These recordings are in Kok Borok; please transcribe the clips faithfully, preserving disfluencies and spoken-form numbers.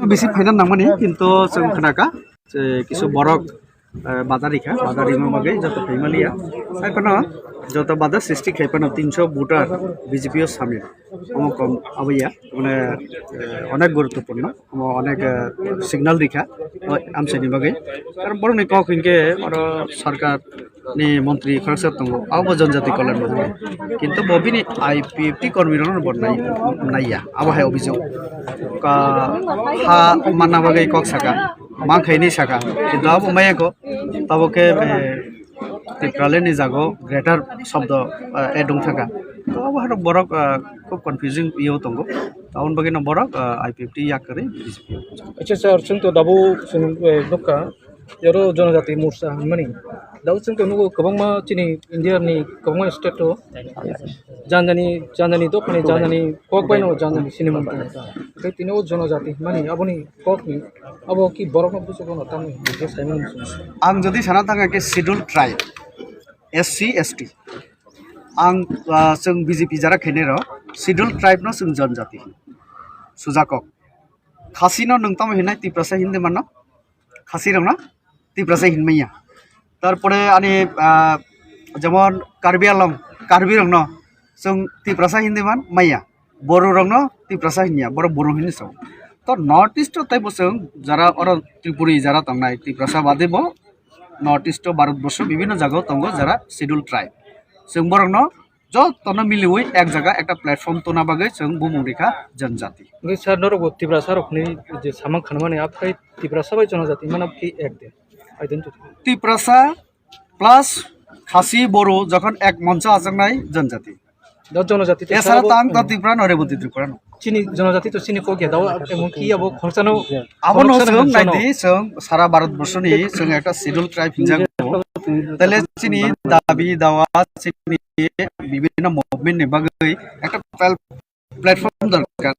Bisi phaina nangmani, kintu chwng khnaka, je kisu borok, eh, bazar rikha, bazar rima bagwi joto phaimaliya. Sai phano joto bazar sixty khai phano tinso voter B J P o samil. Omo kom aboya, mane, eh, onek guruttopurno, omo onek, eh, signal rikha, o amchaini bagwi. Karon borokni kok hinkhe oro sarkar ni montri khoroksa tongo, abo bo jonjati kolyan montri. Kintu bo bini I P F T kormi rokno bo nai-, naiya, abo hai obijok. Ka ha manna bagwi kok saka, mankhaini saka, kintu abo maya kho, tabo khe, eh, Tipraland ni jago greater shobdo, eh, add wng thaka. To abo hai borok, eh, khub confusing yo tongo. Aboni bagwi no borok, eh, I P F T yak kwrwi B J P. Acha sir, chwng to dabo chwng, eh, nukha. Oro jonojati morcha hinmani. Dao chwng khe nugo kwbangma chini India ni kwbangma state o janjani, janjani dophani janjani kok bai no janjani sinimung tongo. Tei tini o jonojati hinmani aboni kok ni abo ki borok no buchuk no tamo je saimung. Ang jodi sana thang khe schedule tribe, S C, S T. Ang, ah, chwng B J P jara khainai rok schedule tribe no chwng jonojati hino. Sujakok. Khasi no nwng tamo hinai Tiprasa hindi mano? Khasi rok no Tiprasa hinmaya. Tarpore ani, ah, jemon Karbi Anglong, Karbi rok no chwng Tiprasa hindi man maya. Boro rok no Tiprasa hinya, boro Boro hinwi sao. To North East o tei bo chwng jara oro Tripuri jara tongnai Tiprasa bade bo North East o Bharat borsho bibhinno jaga o tongo jara schedule tribe. Chwng borok no jotono miliwi ek jaga ekta platform tona bagwi chwng bumung rikha janjati. Hwnkhe sir, norok bo Tiprasa rokni je samang khanmani, aphai Tiprasa bai jonojati mano ki ek de identity? Tiprasa plus Khasi Boro jokhon ek moncho achaknai janjati. Da jonojati to esara sabo tang ta Tripura no Reboti Tripura no. Chini jonojati to chini kok ya, da emon ki abo khorsa no. Abono khorsa no chwng moncho no. Naidi chwng sara Bharat borsho ni chwng ekta schedule tribe hinjago. Tele chini dabi dawa chini bibhinno movement ni bagwi ekta pal-, platform dorkar.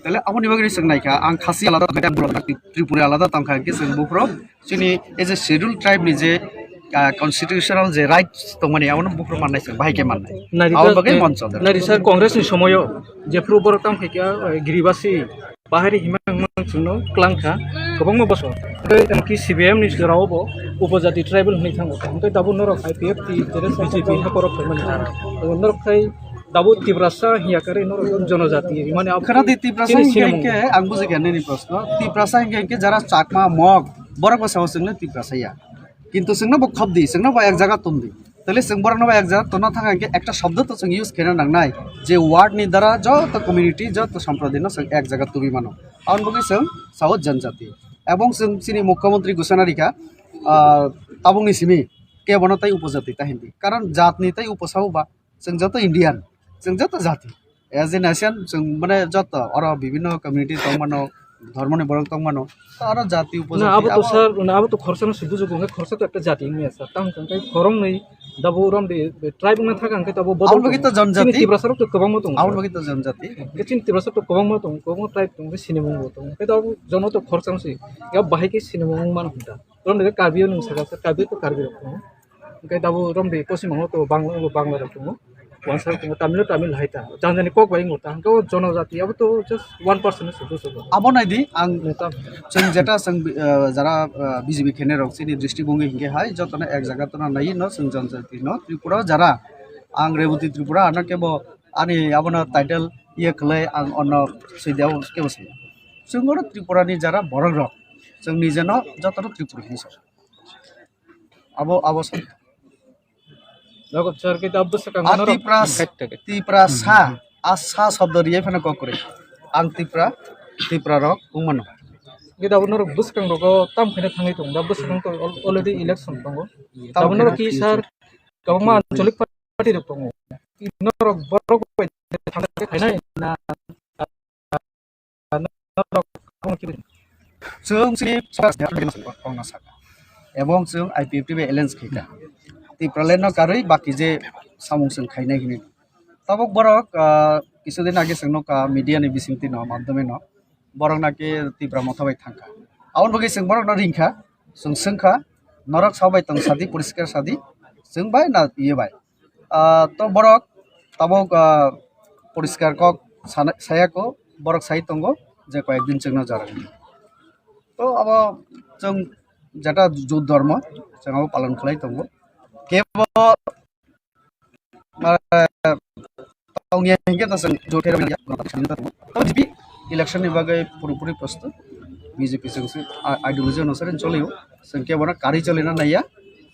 Tele aboni bagwi chwng naikha, ang Khasi alada tongkha, Tripura alada tongkha, hwnkhe chwng buphuru chini as a schedule tribe ni je, ah, constitutional je rights tongmani, abono buphuru mannai chwng, bahai khe mannai. Naidi aboni bagwi moncho dorkar. Naidi sir, Congress ni somoyo jephuru borok tamo khaikha, eh, Giribasi, bahari himang mang chwngno klangkha, kwbangma bosor. Tei tamo ki C P I M ni jora o bo upojati tribal hinwi thango. Tei tabuk norok I P F T, T D S, B J P hakorok phaimani. Norok khai tabuk Tiprasa hiya kwrwi norok jonojati. Mane abo khana di Tiprasa chini hinkhe sinamung. Hinkhe ang bujikha nini proshno. Tiprasa hinkhe, hinkhe jara Chakma, Mog, borok bo sao chwngno Tiprasa ya. Kintu chwngno bo khop di, chwngno bo ek jaga tong di. Tele chwng borokno bo ek jaga tongna thang khe ekta shobdo to chwng use khaina nangnai, je word ni dara joto community, joto sampradayno chwng ek jaga tubui mano. Aboni bagwi chwng sao janjati. Ebong chwng chini mukhyamantri ghosona rikha, ah, tabukni simi kebono tai upojati ta hindi. Karon jatni tai upo sao ba chwng joto Indian, chwng joto jati. As a nation, chwng mane joto oro bibhinno community tongmano, dhormoni borok tongmano, to aro jati upojati. Na, abo to abo sir, na, abo to khorsa no se bujugo, hwnkhe khorsa to ekta jati wngya sir. Tamo hwnkhe khoroknwi dabo romdi tribe wngna thaka hwnkhe abo bodol tongo. Aboni bagwi to janjati. Chini Tiprasa rok to kwbangma tongo. Aboni bagwi to janjati. Hwnkhe chini Tiprasa rok to kwbangma tongo, kwbangma tribe tongo, sinimung bo tongo. Hwnkhe to abo jono to khorsa no se, ya bahai khe sinimung wngmano hwnta. Romdi khe Karbi o nwng saka sir, Karbi to Karbi rok tongo. Hwnkhe tabuk romdi poschim bongo to Bangla, Bangla rok tongo. Wansa rok tongo, Tamil o Tamil hai ta. Jani jani kok bai wngo ta. Hwnkhe o jonojati abo to just one percent se bujo. Abo naidi ang neta chwng jeta chwng, eh, jara, eh, B J P khainai rok chini district wngwi hinkhe hai jotono ek jaga tono nai no chwng jonojati no Tripura o jara ang Reboti Tripura ano kebo ani abono title iye khlai ang ono swidia kebo se. Chwng oro Tripura ni jara borok rok chwng nijeno jotono Tripura hinwi sa. Abo, abo sa. Jakob sir, kita bwswk ang a norok Tiprasa, Tiprasa, a sa shobdo riyai phano kok kwrwi. Ang Tipra, Tipra rok wng mano. Kita abo norok bwswk ang rogo tam khaina thangwi tongo. Da bwswk ang to al-, already election tongo. Tam abo norok khaina ki sir, kwbangma anchalik party rok tongo. Norok borok bai thangwi khainai na Chwng chini kongna saka. Ebong chwng I P F T bai alliance khaikha. Tipraland no karwi baki je samung chwng khainai hinwi. Tabuk borok, ah, kisudin age chwng nukha media ni bisingtwi no, madhyome no. Borok naki Tipra Motha bai thangkha. Aboni bagwi chwng borok no ringkha, chwng swngkha, norok sabai tong sadi, poriskar sadi, chwng bai na iye bai. Ah, to borok tabuk, ah, poriskar kok sana-, saya ko, borok sai tongo, je koyekdin chwngno jora rwdi. To abo chwng jeta jut dhormo, chwng abo palon khlai tongo. Kebo, mane, tongya hinkhe to chwng jut khe rwmani ya, kono swinta tongo. To B J P election ni bagwi purapuri prostut, B J P chwng se, a-, ideology onusare cholio, chwng kebono karwi cholina naiya,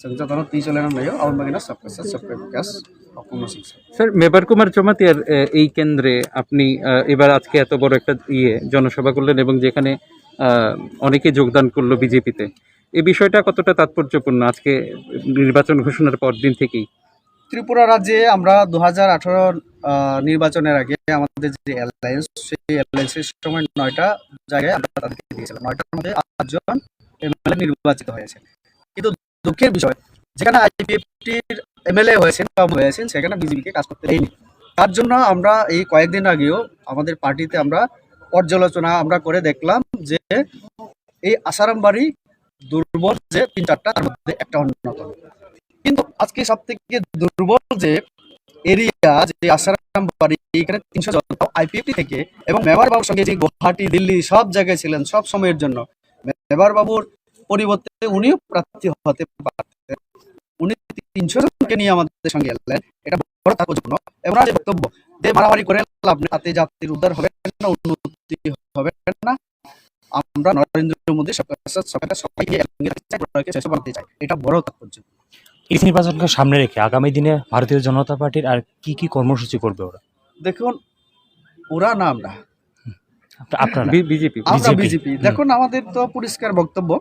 chwng jotono twi cholina naio, aboni bagwino sabka saath sabka vikas, Hokuma Singh. স্যার, মেবার কুমার জমাতিয়ার, এ, এই কেন্দ্রে আপনি, আহ, এবার আজকে এত বড় একটা ইয়ে জনসভা করলেন এবং যেখানে, আহ, অনেকে যোগদান করলো বিজেপিতে, এই বিষয়টা কতটা তাৎপর্যপূর্ণ আজকে নির্বাচন ঘোষণার পর দিন থেকেই? ত্রিপুরা রাজ্যে আমরা দু হাজার আঠারো, আহ, নির্বাচনের আগে আমাদের যে অ্যালায়েন্স, সেই অ্যালায়েন্সের সময় নয়টা জায়গায় আমরা তাদেরকে দিয়েছিলাম। নয়টার মধ্যে আটজন এমএলএ নির্বাচিত হয়েছে। কিন্তু দুঃখের বিষয়, যেখানে আইপিএফটির এমএলএ হয়েছেন বা হয়েছেন, সেখানে বিজেপিকে কাজ করতে দেয়নি। তার জন্য আমরা এই কয়েকদিন আগেও আমাদের পার্টিতে আমরা পর্যালোচনা আমরা করে দেখলাম যে এই আসারামবাড়ি দুর্বল যে তিন চারটা, তার মধ্যে একটা অন্যতম। কিন্তু আজকে সব থেকে দুর্বল যে এরিয়া, যে আসারামবাড়ি, এখানে তিনশো জন আইপিএফটি থেকে এবং মেবার বাবুর সঙ্গে যে গুয়াহাটি, দিল্লি সব জায়গায় ছিলেন সব সময়ের জন্য, মেবার বাবুর পরিবর্তে উনিও প্রার্থী হতে পারতেন। উনি তিনশো জনকে নিয়ে আমাদের সঙ্গে এলেন, এটা বড় তাৎপর্যপূর্ণ। এবং ওনার যে বক্তব্য, যে মারামারি করে লাভ নেই, তাতে জাতির উদ্ধার হবে না, উন্নতি হবে না। আমরা নরেন্দ্র মোদী সবকা সাথ সবকা, সবাইকে একসঙ্গে রাখতে চাই, ওনাকে শ্রেষ্ঠ বানাতে চাই, এটা বড় তাৎপর্য। এই নির্বাচনকে সামনে রেখে আগামী দিনে ভারতীয় জনতা পার্টির আর কি কি কর্মসূচি করবে ওরা? দেখুন, ওরা না আমরা, আপ-, আপনারা? B-, BJP. আমরা বিজেপি। বিজেপি। হুম। দেখুন, আমাদের তো পরিষ্কার বক্তব্য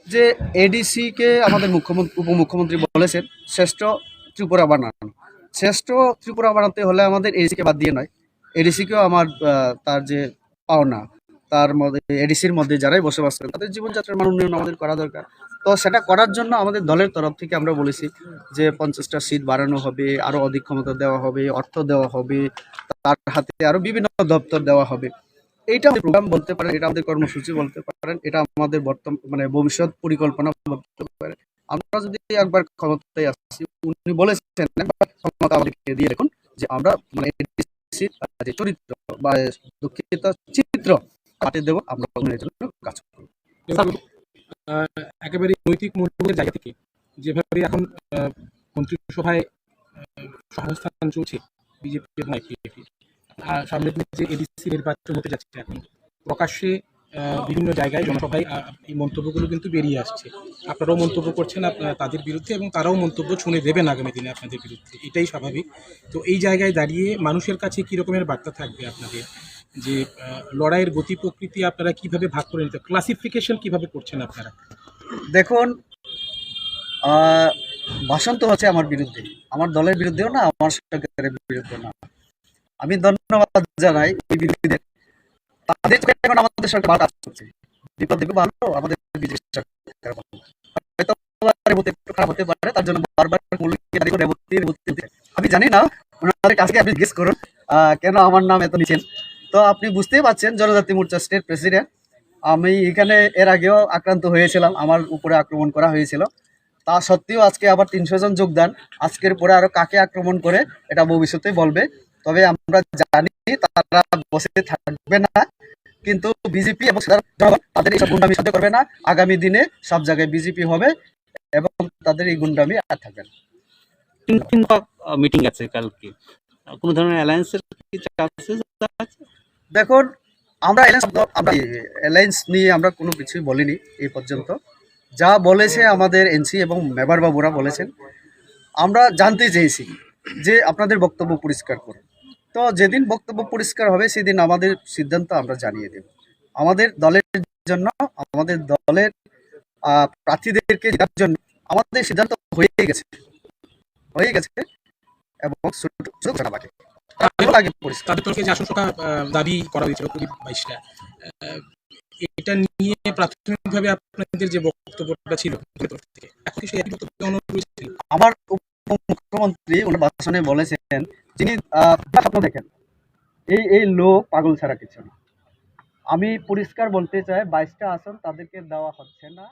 যে এডিসি কে আমাদের মুখ্যমন্ত্রী, উপমুখ্যমন্ত্রী বলেছেন শ্রেষ্ঠ ত্রিপুরা বানান। শ্রেষ্ঠ ত্রিপুরা বানাতে হলে আমাদের এডিসি কে বাদ দিয়ে নয়, এডিসি কেও আমার, আহ, তার যে পাওনা, তার মধ্যে, এডিসির মধ্যে যারাই বসবাস করেন, তাদের জীবনযাত্রার মান উন্নয়ন আমাদের করা দরকার। তো সেটা করার জন্য আমাদের দলের তরফ থেকে আমরা বলেছি যে পঞ্চাশটা সিট বাড়ানো হবে, আরো অধিক ক্ষমতা দেওয়া হবে, অর্থ দেওয়া হবে, তার হাতে আরো বিভিন্ন দপ্তর দেওয়া হবে। এইটা আমাদের প্রোগ্রাম বলতে পারেন, এটা আমাদের কর্মসূচি বলতে পারেন, এটা আমাদের বর্তম-, মানে ভবিষ্যৎ পরিকল্পনা বলতে পারেন। আমরা যদি একবার ক্ষমতায় আসি, উনি বলেছেন, "একবার ক্ষমতা আমাদেরকে দিয়ে দেখুন যে আমরা, মানে, এডিসির যে চরিত্র বা, দুঃখিত, চিত্র কাটিয়ে দেবো, আমরা উন্নয়নের জন্য কাজ করব।" এবং, আহ, একেবারে নৈতিক মূল্যবোধের জায়গা থেকে যেভাবে এখন, আহ, মন্ত্রিসভায়, আহ, সহাবস্থান চলছে বিজেপি এবং আইপিএফ, আর সামনের দিনে যে এডিসি নির্বাচন হতে যাচ্ছে এখন, প্রকাশ্যে, আহ, বিভিন্ন জায়গায় জনসভায়, আহ, এই মন্তব্যগুলো কিন্তু বেরিয়ে আসছে। আপনারাও মন্তব্য করছেন আপ-, আহ, তাদের বিরুদ্ধে এবং তারাও মন্তব্য শুনে দেবেন আগামী দিনে আপনাদের বিরুদ্ধে, এটাই স্বাভাবিক। তো এই জায়গায় দাঁড়িয়ে মানুষের কাছে কী রকমের বার্তা থাকবে আপনাদের যে, আহ, লড়াইয়ের গতি প্রকৃতি আপনারা কিভাবে ভাগ করে নিতে, ক্লাসিফিকেশন কিভাবে করছেন আপনারা? দেখুন, আহ, ভাষণ তো হচ্ছে আমার বিরুদ্ধে, আমার দলের বিরুদ্ধেও না, আমার সরকারের বিরুদ্ধে না। আমি ধন্যবাদ জানাই এই বিরোধীদের। তাদের চোখে এখন আমাদের সরকার ভালো কাজ করছে। বিপ্লব দেব ভালো, আমাদের বিজেপি সরকার ভালো। হয়তো বারবার বলতে একটু খারাপ হতে পারে, তার জন্য বারবার মৌলভীকে দায়ী করে রেবতী, রেবতী, রেবতী। আমি জানি না, ওনাদের কাছে আপনি জিজ্ঞেস করুন, আহ, কেন আমার নাম এত নিচ্ছেন। তো আপনি বুঝতেই পারছেন, জনজাতি মোর্চা স্টেট প্রেসিডেন্ট। আমি এখানে এর আগেও আক্রান্ত হয়েছিলাম, আমার উপরে আক্রমণ করা হয়েছিল। তা সত্ত্বেও আজকে আবার তিনশো জন যোগদান, আজকের পরে আরো কাকে আক্রমণ করে এটা ভবিষ্যতে বলবে। তবে আমরা জানি তারা বসে থাকবে না, কিন্তু বিজেপি এবং সাধারণ জনগণ তাদের এইসব গুন্ডামি সহ্য করবে না। আগামী দিনে সব জায়গায় বিজেপি হবে এবং তাদের এই গুন্ডামি আর থাকবে না। তিন তিন মিটিং আছে কালকে, কোনো ধরনের অ্যালায়েন্সের কি চান্সেস আছে? দেখুন, আমরা অ্যালায়েন্স, আমরা অ্যালায়েন্স নিয়ে আমরা কোনো কিছুই বলিনি এই পর্যন্ত। যা বলেছে আমাদের এনসি এবং মেবার বাবুরা বলেছেন, আমরা জানতে চেয়েছি যে আপনাদের বক্তব্য পরিষ্কার করুন। তো যেদিন বক্তব্য পরিষ্কার হবে, সেদিন আমাদের সিদ্ধান্ত আমরা জানিয়ে দেব। আমাদের দলের জন্য, আমাদের দলের, আহ, প্রার্থীদেরকে জেতার জন্য আমাদের সিদ্ধান্ত হয়ে গেছে, হয়ে গেছে এবং সুযোগ, সুযোগ ঘোষণা বাকি। তাদের, আগে পরিষ্কার। তাদের তরফে যে আটশোটা, আহ, দাবি করা হয়েছিল, কুড়ি বাইশটা, আহ, এটা নিয়ে প্রাথমিকভাবে আপনাদের যে বক্তব্যটা ছিল দলের তরফ থেকে, এখন কি সেই একই বক্তব্য অনড় রয়েছে? আমার উপমুখ্যমন্ত্রী ওনার ভাষণে বলেছেন, যিনি, আহ, স্বপ্ন দেখেন, এই, এই লোক পাগল ছাড়া কিছু না। আমি পরিষ্কার বলতে চাই, বাইশটা আসন তাদেরকে দেওয়া হচ্ছে না।